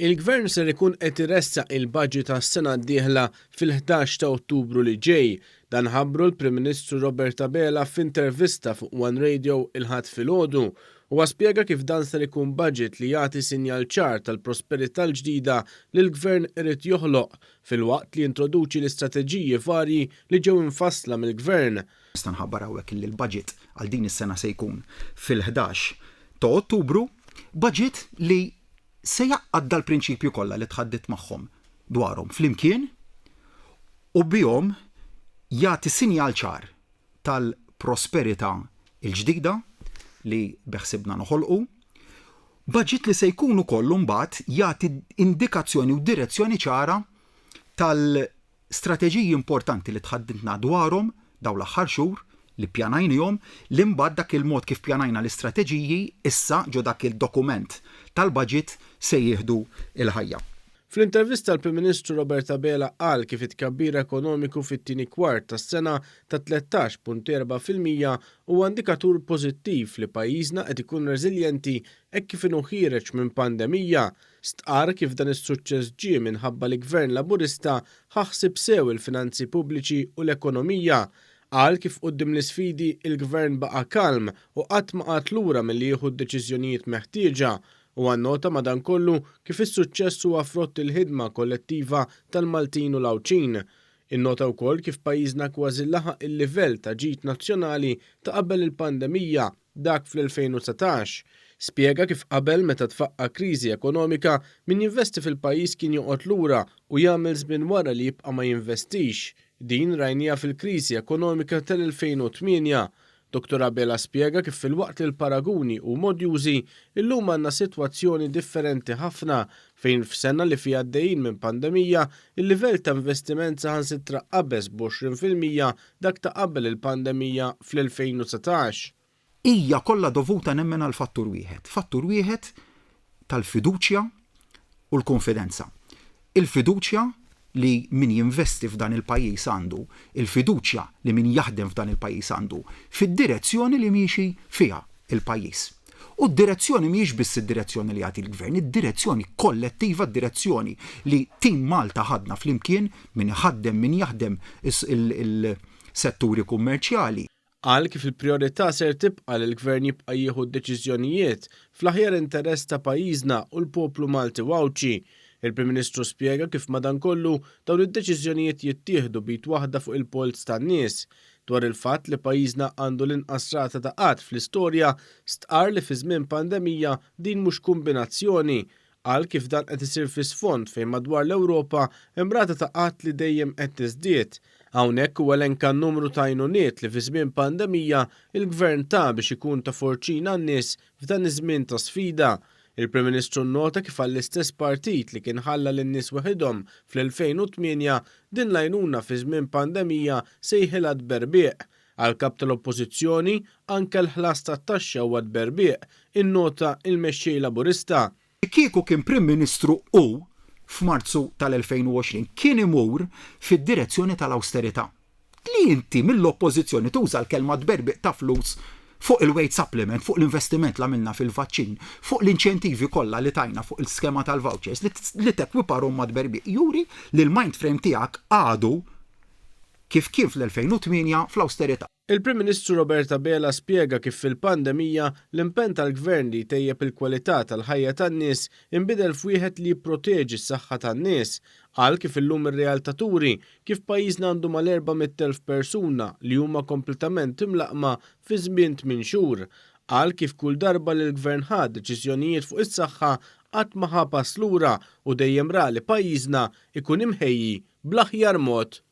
Il-Gvern ser ikun qed iressaq il-budget għas-sena d-dieħla fil-11 ta' Ottubru li ġej. Dan ħabbru l-Prim Ministru Robert Abela f'intervista fuq One Radio il-Ħadd filgħodu. Huwa spjega kif dan ser ikun budget li jagħti sinjal ċar tal-prosperità l-ġdida li l-Gvern irid joħloq filwaqt li jintroduċi l-istrateġiji varji li ġew imfassla mill-Gvern. Nista' nħabbar hawnhekk li l-budget għal din is-sena se jkun fil-11 ta' Ottubru, budget li se jgħaqqad dal-prinċipji kollha li tħaddidt magħhom dwarhom flimkien u bihom jagħti sinjal ċar tal-prosperità l-ġdida li beħsiebna noħolqu, baġit li se jkun ukoll imbagħad jagħti indikazzjoni u direzzjoni ċara tal- Strateġiji importanti li tħadditna dwarhom dawn l-aħħar xhur, li ppjanajnihom, li mbagħad dak il-mod kif ppjanajna l-istrateġiji issa ġo dak il-dokument tal-budget se jieħdu l-ħajja. Fl-intervista l-Prim Ministru Robert Abela qal kif it-tkabbir ekonomiku fit-tieni kwart tas-sena ta' 13.4% huwa indikatur pożittiv li pajjiżna qed ikun reżiljenti hekk kif inhu ħiereġ minn pandemija. Stqarr kif dan is-suċċess ġie minħabba li Gvern Laburista ħa ħsieb sew il-finanzi pubbliċi u l-ekonomija. Qal kif quddiem l-isfidi il-Gvern baqa' kalm u qatt ma qagħad lura milli jieħu d-deċiżjonijiet meħtieġa. Huwa nnota madankollu kif is-suċċess huwa frott il-ħidma kollettiva tal-Maltin u l-Għawdxin. Innota wkoll kif pajjiżna kważi laħaq il-livell ta' ġid nazzjonali ta' qabel il-pandemija dak fl-2019. Spjega kif qabel meta tfaqqa' kriżi ekonomika, min jinvesti fil-pajjiż kien joqgħod lura u jagħmel żmien wara li jibqa' ma jinvestix. Din rajniha fil-kriżi ekonomika tal-2008. Dottor Abela spjega kif filwaqt li l-paraguni huma odjużi, illum għandna sitwazzjoni differenti ħafna fejn f'sena li fiha għaddejjin minn pandemija, il-livell ta' investiment saħansitra qabeż b'20% dak ta' qabel il-pandemija fl-2019. Hija kollha dovuta nemmen għal fattur wieħed, fattur wieħed tal-fiduċja u l-kunfidenza. Il-fiduċja li min jinvesti f'dan il-pajjiż għandu, il-fiduċja li min jaħdem f'dan il-pajjiż għandu fid-direzzjoni li miexi fiha l-pajjiż. U d-direzzjoni mhijiex biss id-direzzjoni li jagħti l-Gvern, id-direzzjoni kollettiva, d-direzzjoni li Team Malta ħadna flimkien, min iħaddem, min jaħdem il-setturi kummerċjali. Qal kif il-prijorità ser tibqa' li l-Gvern jibqa' jieħu d-deċiżjonijiet fl-aħjar interess ta' pajjiżna u l-poplu Malti u Għawdxi. Il-Prim Ministru spjega kif madankollu dawn id-deċiżjonijiet jittieħdu b'id waħda fuq il-polz tan-nies. Dwar il-fatt li pajjiżna għandu l-inqas rata ta' qgħad fl-istorja, stqarr li fi żmien pandemija din mhux kumbinazzjoni. Qal kif dan qed isir fi sfond fejn madwar l-Ewropa hemm rata ta' qgħad li dejjem qed tiżdied. Hawnhekk huwa elenka n-numru ta' għajnuniet li fi żmien pandemija l-Gvern ta biex ikun ta' forċina għan-nies f'dan iż-żmien ta' sfida. Il-Prim Ministru nnota kif għall-istess partit li kien ħalla lin-nies weħidhom fl-2008, din l-għajnuna fi żmien pandemija sejħilha tberbiq. Għall-Kap tal-Oppożizzjoni, anke l-ħlas tat-taxxa huwa tberbiq, innota il-Mexxej Laburista. Kieku kien Prim Ministru hu f'Marzu tal-2020 kien imur fid-direzzjoni tal-awsterità. Li inti mill-Oppożizzjoni tuża l-kelma tberbiq ta' flus fuq il-wage supplement, fuq l-investiment li għamilna fil-vaċċin, fuq l-inċentivi kollha li tajna fuq il-skema tal-vouchers, li tekwiparhom ma' tberbiq, juri li l-mind frame tiegħek għadu kif kien fl-2008 fl-awsterità. Il-Prim Ministru Robert Abela spjega kif fil-pandemija, l-impenn tal-Gvern li jtejjeb il-kwalità tal-ħajja tan-nies inbidel f'wieħed li jipproteġi s-saħħa tan-nies. Qal kif illum ir-realtà turi kif pajjiżna għandu mal-400,000 persuna li huma kompletament imlaqqma fi żmien tminn xhur. Qal kif kull darba li l-Gvern ħa deċiżjonijiet fuq is-saħħa qatt ma ħa pass lura u dejjem ra li pajjiżna jkun imħejji bl-aħjar mod.